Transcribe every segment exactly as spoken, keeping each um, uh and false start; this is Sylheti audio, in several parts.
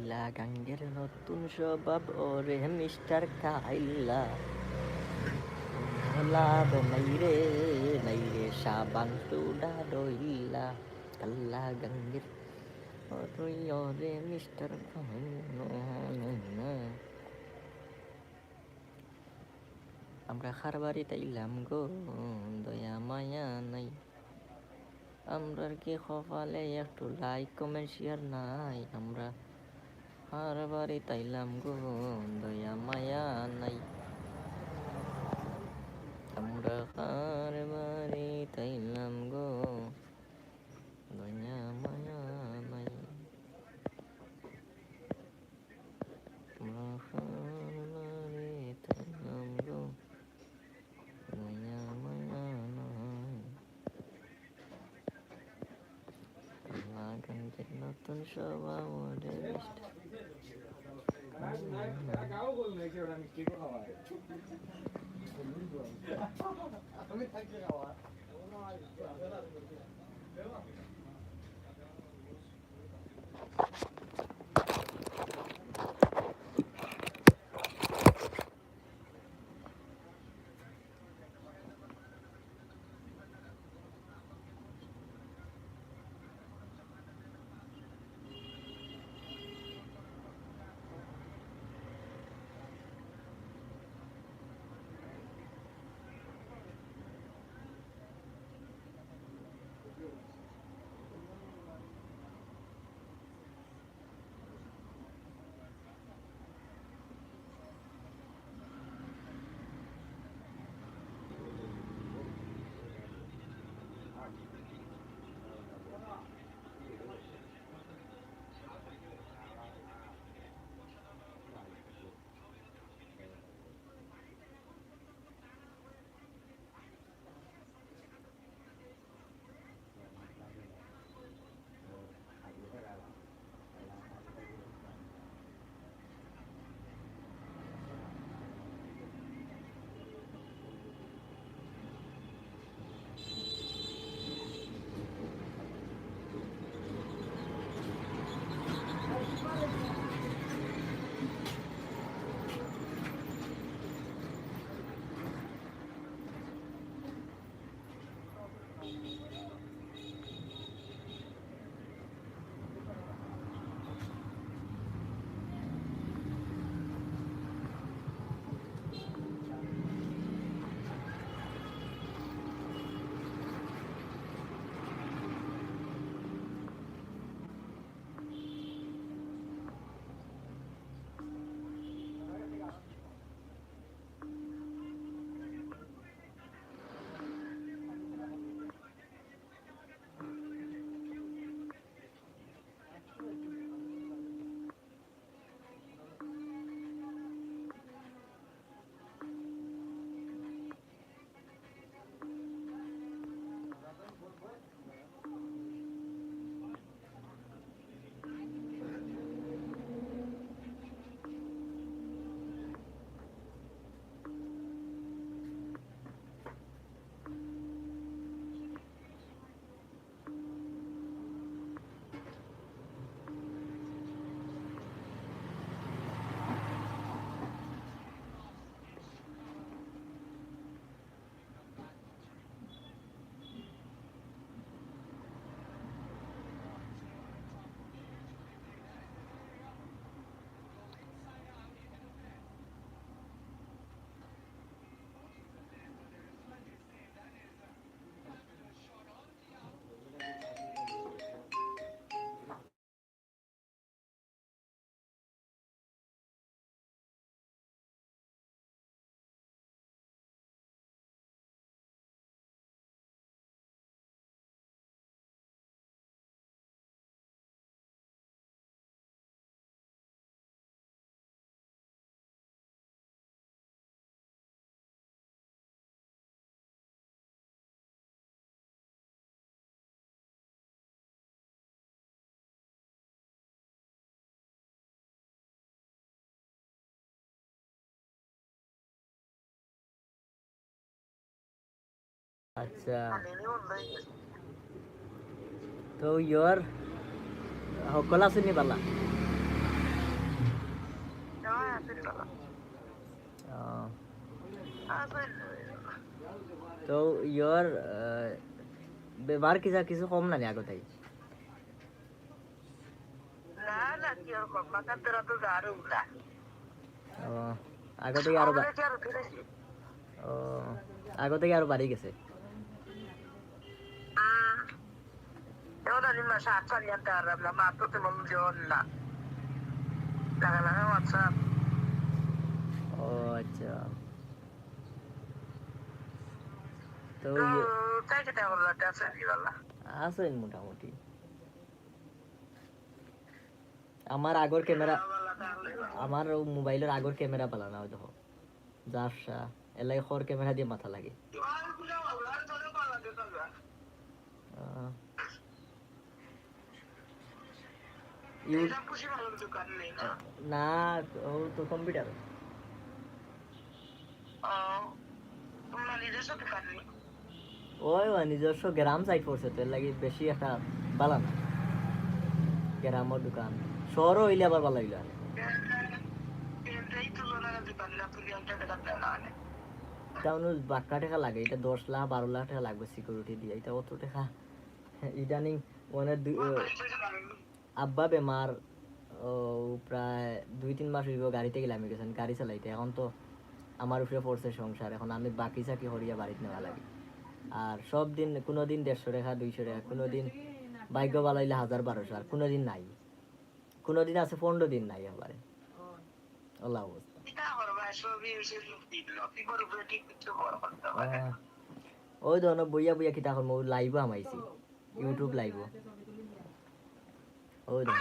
কাইল্লা গাঙ্গের নতুন স্বভাব ওরে মিস্টার কাইল্লা। লাভ নাই রে, নাই রে, সাবান সুডা রইলা। কাইল্লা গাঙ্গের ওরে, ওরে মিস্টার কাইল্লা। আমরা কার বাড়িত আইলাম গো, দয়া মায়া নাই। আমরার কি কপালে একটু like, comment, share নাই? আমরা কার বাড়িত আইলাম গো, দয়া মায়া নাই। আমরা কার বাড়িত আইলাম গো, দয়া মায়া নাই। আমরা কার বাড়িত আইলাম গো, দয়া মায়া নাই। কাইল্লা গাঙ্গের নতুন স্বভাব ওরে মিস্টার। আচ্ছা। তো ইয়র হকল আছে নি বালা? তো ইয়র বেমার কিসা কিছু কম না নি আগতেই? না, না, কি আর কম, মাথার তোরা তো দারু উঠা। ও, আগতেই আরো বা-, আমাদের কি আর উঠে গেছে? ও, আগতেই আরো বাড়ি গেছে। হুম। এখন আমি মাসে আটশো নিয়ে আনতে পারলাম না, মা তো তেমন জোর না। লাগা লাগা WhatsApp। ও, আচ্ছা। তো তো ইয়ে তাই কেটে বললো, আছে কি বললো? আছেন মোটামুটি। আমার আগর ক্যামেরা, আমার মোবাইলর আগর ক্যামেরা পালা না, ওই দেখো। যার সা-, এলাই খর ক্যামেরা দিয়া মাথা লাগে। আহ, ইউ-, না, ও তো কম্পিউটার। ও, তোমরা নিজস্ব দোকান নি? ওই, ওই নিজস্ব গ্রাম সাইড পড়ছে, তো এর লাগি বেশি একটা বালা না। গ্রামর দোকান, শহরও হইলে আবার বালা হইলো আর। এটাই তুলনা দোকান না, তুমি একটা দোকান দেও না, মানে। এটা অনু বাক্কা টাকা লাগে, এটা দশ লাখ, বারো লাখ টাকা লাগবে সিকিউরিটি দিয়ে, এটা অত টাকা। ইদানিং মানে দুই, ও, বাড়ি থেকে বাড়ি। আব্বা বেমার, ও, প্রায় দুই তিন মাস হইব গাড়িতে গেলামি গেছেন, গাড়ি চালাইতে। এখন তো আমার উপরে পড়ছে সংসার, এখন আমি বাকি চাকি করিয়া বাড়িত নেওয়া লাগে। আর সব দিন, কোনো দিন দেড়শো টাকা, দুইশো টাকা, কোনো দিন ভাগ্য ভালা হইলে হাজার বারোশো, আর কোনো দিন নাই। কোনো দিন আছে পনেরো দিন নাই একবারে। ওলা অবস্থা। কিতা করবা, সবই হইছে নসিব, নসিবর উপরে কি কিছু বড় করতে পারে? আহ, ওই তো, অনো বইয়া বইয়া কিতা করবো, লাইভও হামাইছি। YouTube লাইভও। ওই তো।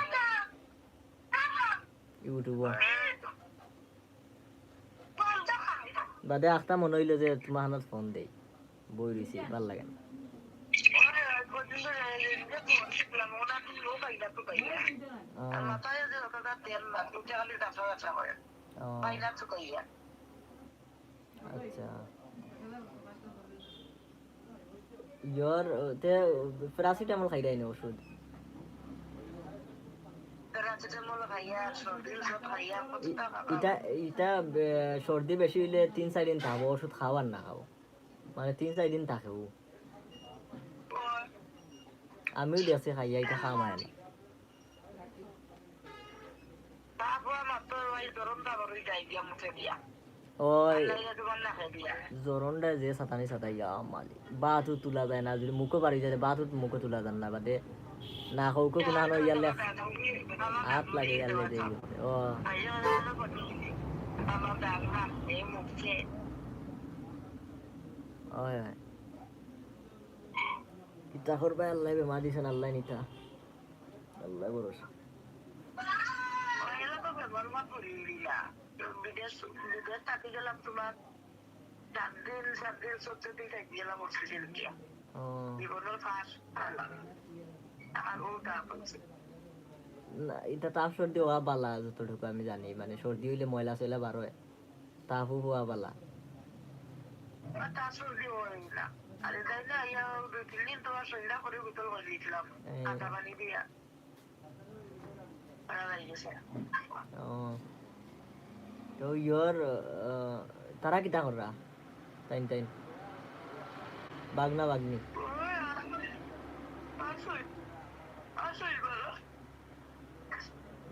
YouTube। বাদে আখতা মনে হইলো যে তোমার হানাত ফোন দেই। বই রইছি, ভালা লাগে না। আহ। ও। আচ্ছা। ইয়র, তে প্যারাসিটামল খাইরায় নি ওষুধ? প্যারাসিটামল খাইয়া, সর্দি ওষুধ খাইয়া, কত ই-, টাকা ইটা, ইটা, এ, সর্দি বেশি হইলে তিন চাইর দিন থাকবো, ওষুধ খাও আর না খাও। মানে তিন চাইর দিন থাকেও। আমিও দেখছি খাইয়া, ইটা খাওয়া হয় না। তারপর মাত্র ওই গরম তারপর ওই যাই গিয়া মুখে দিয়া। ওই আর নাইলে তোমার নাকে দিয়া। জরনটা যে সাতানি সাতাই গা মালি। বাতও তুলা যায় না, যদি মুখো বাড়ি যায়, বাতও মুখো তুলা যায় না, বাদে না কউকে কোনো হানো ইয়ারলে হাত লাগে ইয়ারলে যে। ও। ওই, ওই। কিতা করবা, আল্লায় বেমার দিছইন, আল্লায় নিতা। আল্লায় ভরসা। বিদেশ, বিদেশ থাকি গেলাম তোমার চার দিন, সাত দিন, চোদ্দ দিন থাকি গেলাম অস্ট্রেলিয়া। ও। জীবনের ফার্স্ট। আর ওটা বলছে। না, ইটা তাপ সর্দি হওয়া বালা, যতটুকু আমি জানি। মানে, সর্দি হইলে ময়লা সয়লা বার হয়। তাপ হওয়া বালা। আর তাপ সর্দি হয় না। আরে তাই না, ইয়া, দুই তিন দিন তোমার সন্ধ্যা করে বোতল করে দিয়েছিলাম। এ। কাঁচা পানি দিয়া। ও। তো ইয়র, আহ, তারা কিতা কররা? তাইন, তাইন। বাগনা বাগনি।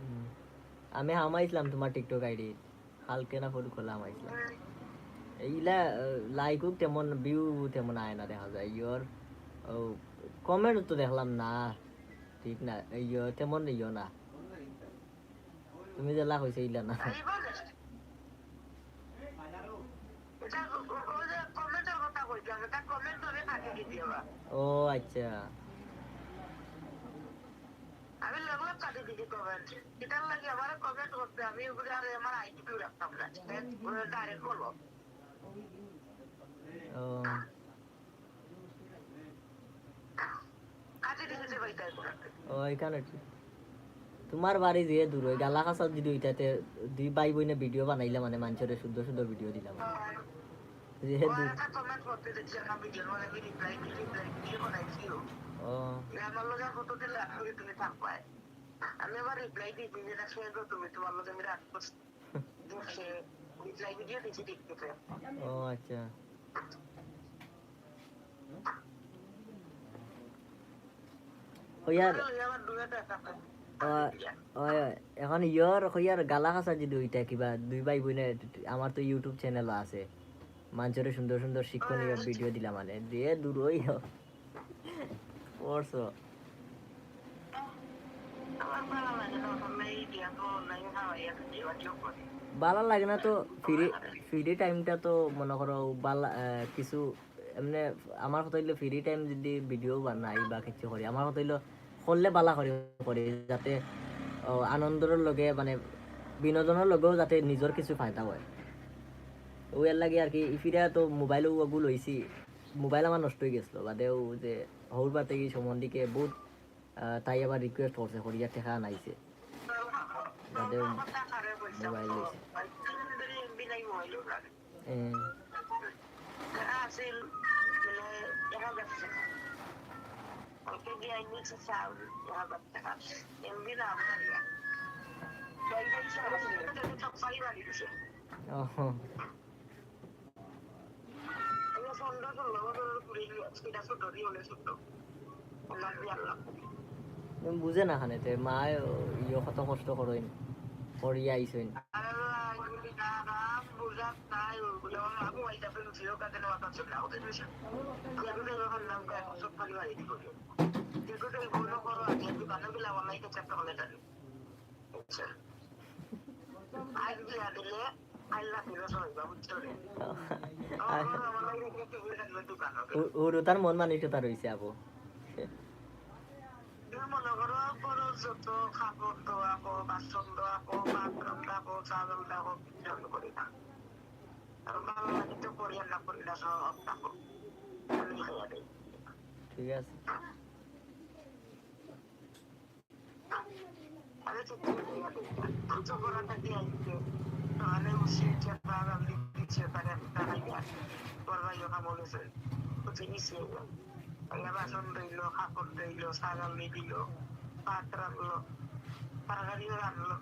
হুম। আমি হামাইছিলাম তোমার TikTok ID। কালকে না পরশু খোলা হামাইছিলাম। এইলা, আহ, like হোক তেমন, view তেমন আয় না দেখা যায়। ইয়র, ও, comment তো দেখলাম না। ঠিক না, ইয়ো, তেমন ইয়ো না। তুমি যেলা কইছো ইলা না। আইবা না। এটা ও, ও, ও যে comment-র কথা কইছি, আমি তার comment ধরে কাটি দিছি আবার। ও আচ্ছা। আমি লগে লগে কাটি দিছি comment। এটার লাগি আমার comment করতে, আমি ওগুলো আর আমার ID কেউ রাখতাম না। ওরা direct বলো। ও। ও, এখানে ঠিক। তোমার বাড়ি যে দূর, ওই গালা কাছা যদি ওইটাতে দুই ভাই বইনে video বানাইলে মানে মানুষের শুদ্ধ শুদ্ধ video দিলাম। যে দূর। ও। আমি আবার reply দিছি যে না, শুনে তো তুমি তোমার লগে আমি রাগ করছি। দেখছে, রিপ্লাই ভিডিও দিছি দেখতে পায়। ও আচ্ছা। হইয়ার, আমার দুইটা টাকা। ওই, ওই, এখন ইয়র হইয়ার গালা খাসা যদি ওইটা কিবা দুই ভাই বোনে, আমার তো YouTube চ্যানেলও আছে, মানষরে সুন্দর সুন্দর শিক্ষণীয় ভিডিও দিলাম মানে, দিয়ে দূর হই পড়ছো। আমার ভালো লাগে না, এখন এই দিয়া তো অনলাইনে খাওয়াই, এখন কি বাকি করে। ভালো লাগে না তো, ফ্রি, ফ্রি টাইমটা তো মনে করো ভালা, আহ, কিছু এমনি আমার কথা হইলো ফ্রি টাইম যদি ভিডিও বানাই বা কিছু করি, আমার কথা হইলো করলে ভালা করি করি, যাতে, ও, আনন্দর লগে মানে বিনোদনের লগেও যাতে নিজর কিছু ফায়দা হয়। ওই এর লাগি আর কি, ইফিরা তো মোবাইলও ওগু লইছি, মোবাইল আমার নষ্ট হয়ে গেছিল, বাদে ও যে হৌর বাতে কি সম্বন্ধীকে বহুত, আহ, তাই আবার রিকোয়েস্ট করছে, করিয়া টেকা আনাইছে, বাদে মোবাইল লইছে। এ। ওহো। তুমি বুঝে না খানে তে মা ইয়ে কত কষ্ট করইন, করিয়া আইছইন। হুরুতার মন মানসিকতা রইছে আপু। মনে করো, ঘরর যত কাপড় ধোয়া হোক, বাসন ধোয়া হোক, বাথরুম ধোয়া হোক, চাদর ধোয়া হোক, কিচ্ছু আমি করি না। আর ভালো লাগে তো করি, আর না করি না, সব থাকো। আমি খাইয়া দেই। ঠিক আছে। আরে তো তুমি তো করা থাকি আইতে। তাহলে উসে যে বাগান দিচ্ছে, তাহলে আমি তাকাই আর। তোর ভাই ওখানে বলেছে, বুঝে নিছে। তাহলে বাসন ধইলো, কাপড় ধইলো, ছাগল নিয়ে দিল, ভাত রাখলো, তরকারিও রাখলো।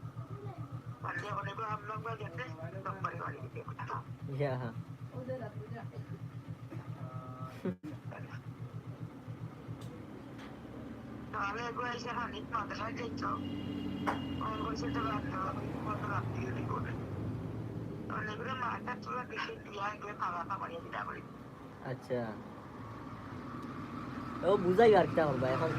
আর যখন এগুলো আমরা গেছে, তখন বাড়ি বাড়ি দিতে। ইয়া। তাহলে এগুলো এসে খানিক মাদ্রাসায় যাইতো। ওর বয়সে তো রাখতে হবে, কত রাখতে হবে বলে। তাহলে এগুলো মাথা চুলা দিকে দিয়ে আগে খাওয়া খাওয়া দিয়ে দিতে হবে। আচ্ছা। ও বুঝাই আর কিতা করবা এখন।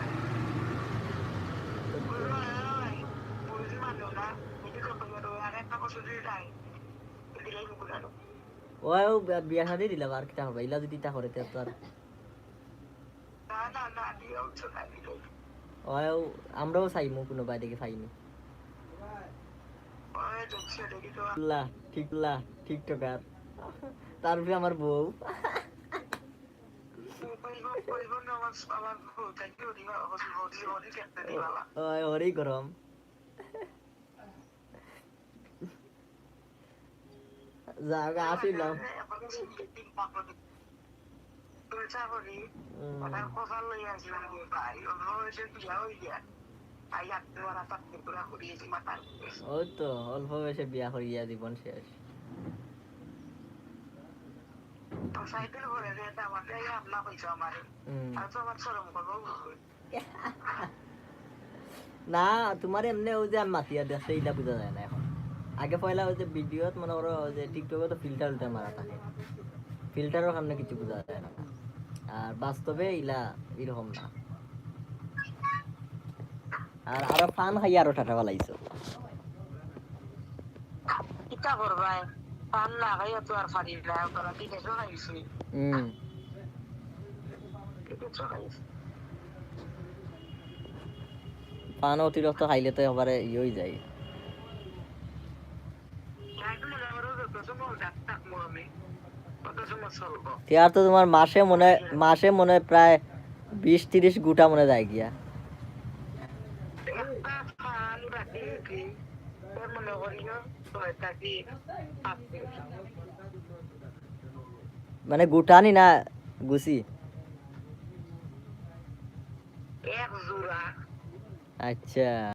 ও, ও বিয়া, বিয়া শাদি দিলাম আর কিতা করবা? ইলা যদি ইতা করে তে তো আর। ওই, আমরাও চাইমু কোনো বাইরে গিয়ে পাইনি। লা, ঠিক লা, টিকটকার। তার উপরে আমার বউ। ওই, ওরই গরম। যাক, আসিলাম। ওই তো, অল্প বয়সে বিয়া করিয়া জীবন শেষ। হুম। না, তোমার এমনে ওই যে আমি মাতিয়া দেখছে, ইটা বুঝা যায় না এখন। আগে পয়লা ওই যে ভিডিওত মনে করো ওই যে টিকটকে তো ফিল্টার উল্টার মারা থাকে, ফিল্টারর কারণে কিছু বুঝা যায় না। আর বাস্তবে ইলা এরকম না। আর আরো পান খাইয়া আরো ঠাটা ফালাইছো। কিতা করবায়? পান না খাইয়া তো আর পারি না, ওরা বিদেশও খাইছি। হুম। বিদেশও খাইছি। পান অতিরিক্ত খাইলে তো একবারে ইয়ে হয়ে যায়। তে আর তো তোমার মাসে মনে হয়, মাসে মনে হয় প্রায় বিশ তিরিশ গুটা মনে যায় গিয়া। মানে গুটানি না গুছি? আচ্ছা।